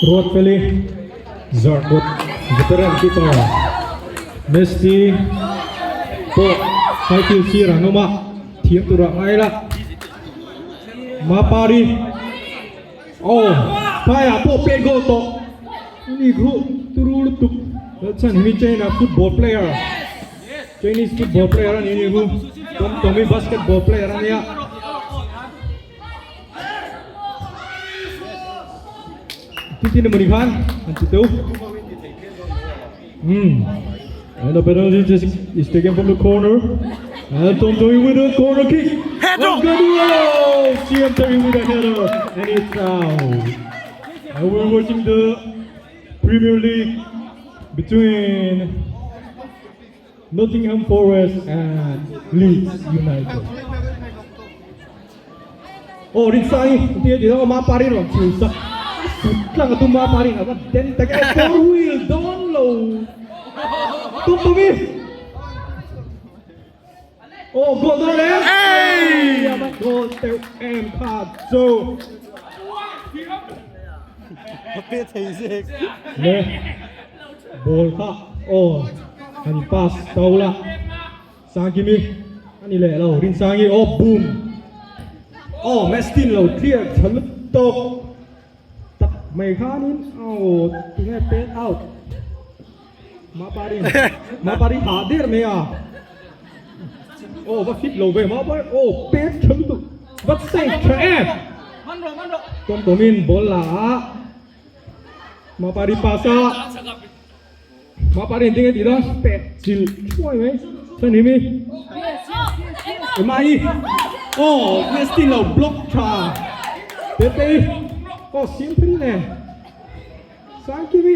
Ruatfeli Zarkawt veteran keeper Messi pawh cycle sir an awm a, thiam turah ngai ila Mapari aw phaiah pawh pet goal tawh ani khu turu lutuk chuan hemi China football player Chinese football player ani ni khu Tom Tommy basketball player ania. Tin tin mani khan an ti teu. Hmm. And the penalty just is taken from the corner. And Tom Tommy with a corner kick. Header! Oh, CM Terry with a header. And it's out. And we're watching the Premier League between Nottingham Forest and Leeds United. Aw Rinsangi ti a ti dang a Mapari rawn chhun sak a sut tlang a tum Mapari a va den tak e four wheel dawn lo tum tum i aw goal dawn em Ei! a va goal teuh em kha chu A pe thei zek. Le ball kha aw han pass to la Sangkimi a ni leh lo Rinsangi aw boom aw Mestin lo clear tha lut tawk tak mai khanin aw tinge pen out Maparin Maparin hah der mai a aw va fit lo ve Mapari aw pet tha lutuk va save tha em Tom Tomin ball la a Mapari pass a. Mapari ding a ti dawn pet chilh thuai mai chuan himi Emma-i aw Messi lo block tha Pepe-i aw siam phei nen Sangkimi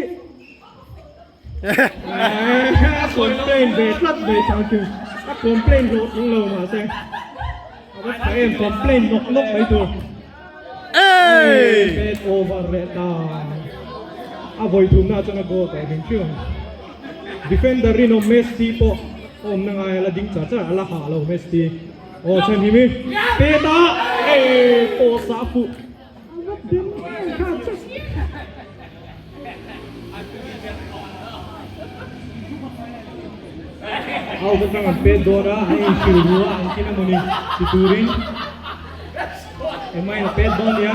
a complain ve tlat mai Sangkimi a complain hlawh tling lo mahse a va tha em complain nawk nawk mai tur. Ei! Pet over leh ta. A vawi thumna chuan a goal tawh ding hrim ang. Defender rinawm Messi pawh awmna ngai a la ding char char a la hah lo Messi. Aw chhan him i pet a ei pawh sah fuh. A va den mai kha just. Au ka tang an pet dawn a an inhrilh ru a an khin emawni ti turin. Emma in a pet dawn nia.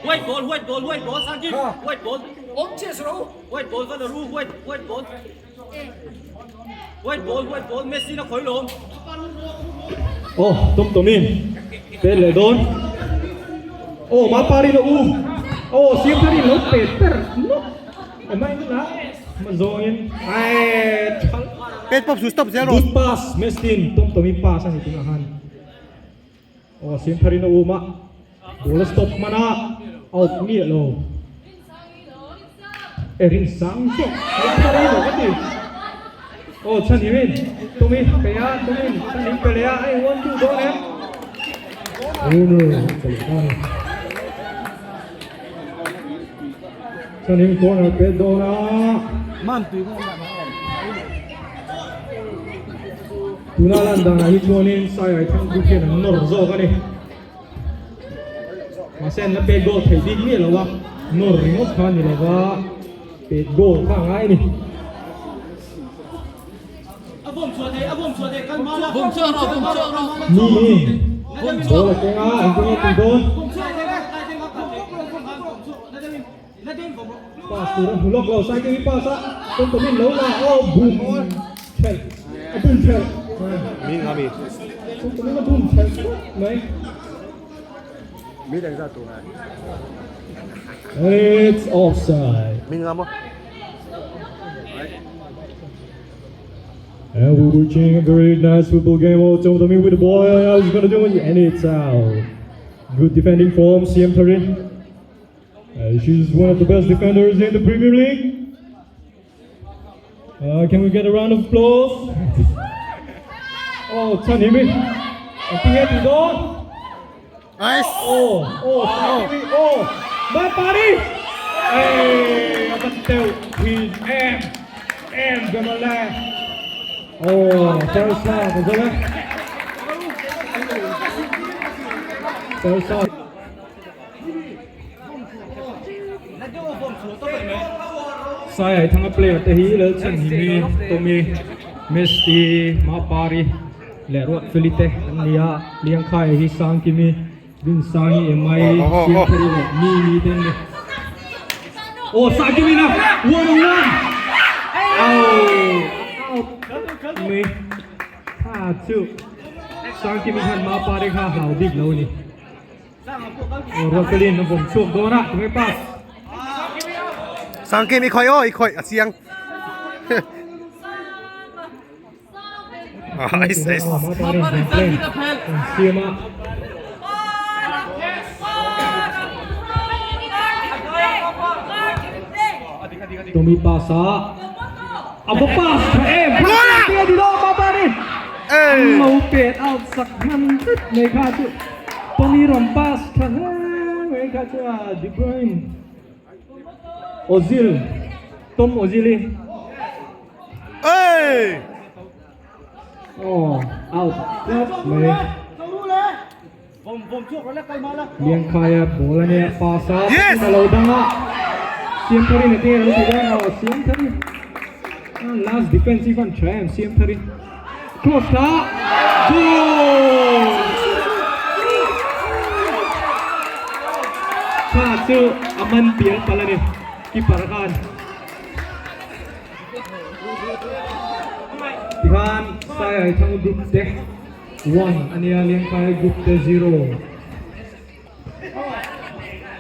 White ball, white ball, white ball, Sanjeev. White ball. White ball, van ru, white, white ball. White ball, white ball, Messi na khoi lom. Oh, Tom Tomin. Pet leh dawn. Oh, Mapari na u. Oh, siam tharin lo pet per. No. Emma in la. Ma zawngin. Ai, thal. Pet pop su stop zel rawh. Good pass, Mestin. Tom Tomin pass ani tunah khan. Oh, siam tharin a um a. Ball a stop hman a. Out miah lo. E rin sang zawk. Siam tharin lo ka ti. Oh, chhan himin. Tomi pe a, Tomin chhan him pe leh a. Ai, 1-2 dawn em. Corner. Chuanin corner pet dawn a. Tuna lan danah hi chuanin Saiai Thangpu hian an nawr zawk a ni. Mahse an la pet goal thei bik miah lo a, nawr ringawt kha a ni lo va, pet goal kha a ngai a ni. Ni ni, ball a keng a, engtin nge tih dawn? Pass tur a hmu lawk lo, Saite hi pass a, Tom Tomin lo la, aw bum thelh, a bum thelh. Tom Tomin a bum thelh tawp mai. It's offside. And we were watching a very nice football game. Oh, Tom Tomin with the ball. How he's gonna do it? And it's out. Good defending from CM Tarin. She's one of the best defenders in the Premier League. Can we get a round of applause? Oh, Chan Himin. I think it's gone. Nice. Oh, oh, Chan Himin. Oh, Mapari. Hey, a thin em. Em gonna laugh. Oh, first half, is it? Chelsea. Sai Aithanga player te hi Lalchhanhimi, Tommy, Messi, Mapari leh Ruatfeli te an ni a, Liangkhaia hi Sangkimi, Rinsangi, Emai, Siamthari leh Mimi te an ni. Aw Sangkimi na one on one! Aw out mai kha chu Sangkimi khan Mapari kha hlau bik lo a ni. Ruatfelin a vawm chhuak dawn a tunge pass. Sangkim i khawih aw i khawih a chiang. Nice nice. Siam a. Tommy pass a. A va pass tha em. Ei! Lo pet out sak hman zet mai kha chu Tommy rawn pass tha hle mai kha chu a De Bruyne Ozil Tom Ozil i Ei! Aw out tlat mai Liangkhaia ball a nia pass a Yes! a lo dang a Siamtharin a tir a lo ti dawn a Siamthari last defense hi fan tha em Siamthari cross tha goal kha chu a man pial palh a ni keeper khan tikhan Sai Aithang group te One ania Liangkai group te zero.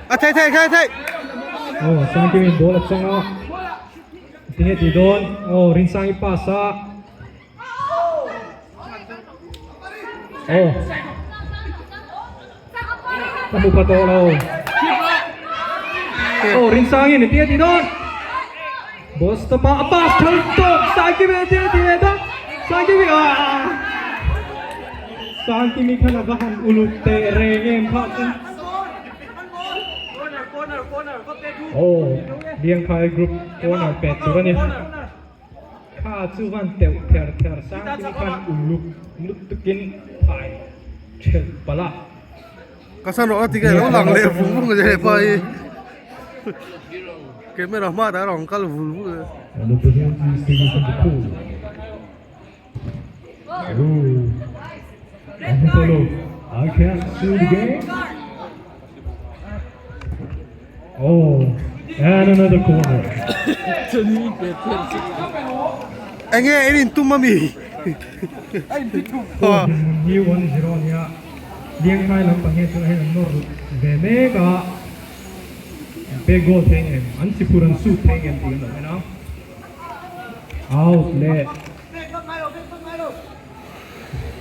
A thei thei thei thei. Oh Sangkimin ball a chang a. Tinge ti dawn. Oh Rinsangi pass a. Oh. Ka hmu pha tawh lo. Oh Rinsangi ni tinge ti dawn. Ball stop a, a pass thal tawk Sangkimi tinge ti leh dawn. Sangkimi ah. Sangkimi khan a va han uluk teh reng em kha chuan. Oh Liangkhai group corner pet tur a ni. Kha chu van teuh ther ther Sangkimi khan uluk lutukin phai thelh palh a. Ka san rawh a ti nge lo lang leh vung vung che pa hi camera hma dah rawn kal vul vul e. Enge in in tum ami. Liangkai lampang hian chuan hei an nawr ve mek a, an pek goal thei ang em, an si phur an sut thei ang em tih an lo en a, out leh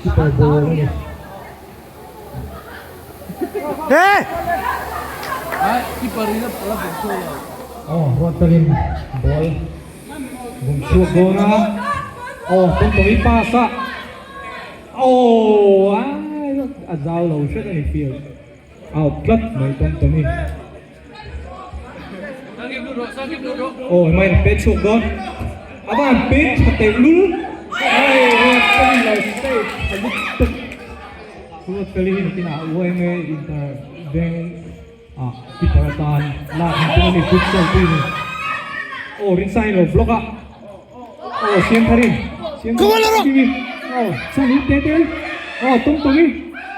keeper ball a ni. Aw Ruatfelin ball vawm chhuak dawn a, aw Tawngtawi pass a. Aww ai a zau lo hret a ni field out tlat mai tawm tawm i. Aw hmai in pet chhuak dawn a van pet tha teh lul ai ruat fel lo state tha lutuk ruat fel hi nakinah UMA inter veng ah keeper atan lak ang pawh a ni futsal pui ni aw rinsa in lo block a. Aw siam tharin siam tharin aw chuan in te te aw tum tum i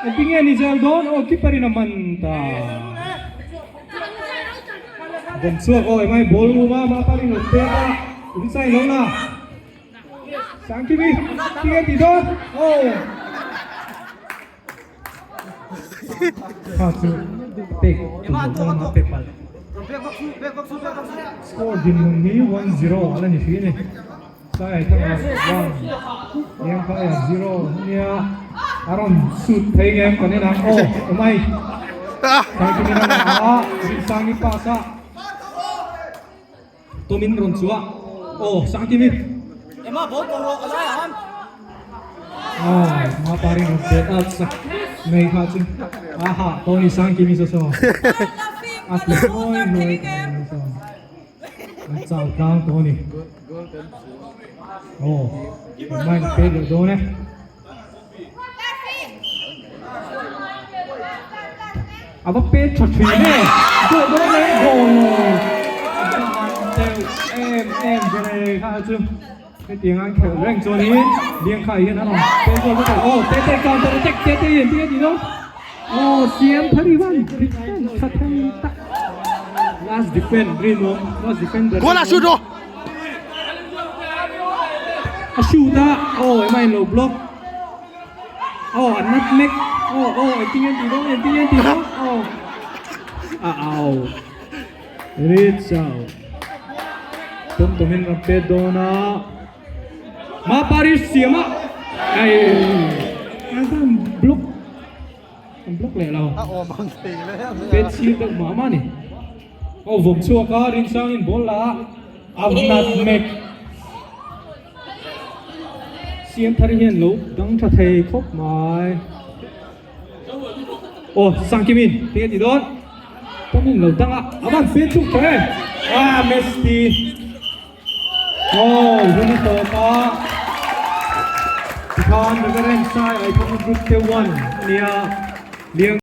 engtin nge ni zel dawn aw keeper in a man ta bawm chhuak aw emai ball um a mah parin lo pek a rinsa in lo la sangkimi tinge ti dawn aw Kha chu pek tum loh na lama pe palh. Score dinhmun hi 1-0 a la ni hrih a ni. Sai thanga 1, Liangkhaia 0 nia a rawn shoot phei ngem kan en ang. Aw awmai Saikimina lang a Rinsangi pass a. Tomin rawn chu a aw Sangkimi. Emma ball ko rawh a lai ah han. Aw ma parin rawn pet out sak mai kha chu aha Tony Sangkimi saw saw a ti hnuai hnuai mai saw an chau tlang tawh a ni. Aw Emma in pet leh dawn e. A va pet tha thin e. Goal dawn e goal. A va han teuh em em ve kha chu. Hetiang an khelh reng chuanin Liangkhai hian a rawn pet goal bawk a. Aw Tete counter attack Tete hian tinge tih dawn. Aw siam thari van defend tha thei tak. Last defend rinawm last defender. Goal a shoot rawh. A shoot a aw emain lo block. Aw a nutmeg aw aw engtin nge an tih dawn engtin nge an tih dawn aw a au reach out tum tumin rawn pet dawn a ma Paris siam a ai an khan block an block leh lo A awm ang thei le pet sir deuh mah mah a ni aw vawm chhuak a Rinsangin ball la a nutmeg. Siam thar hian lo dang tha thei khawp mai. Aw Sangkimin tinge tih dawn? Tomin lo dang a, a van pen chuk tawh e. Ah Messi. Aw hun a tawp a. Tikhan Reverend Sai Aithawng Group te 1 ania. Liang.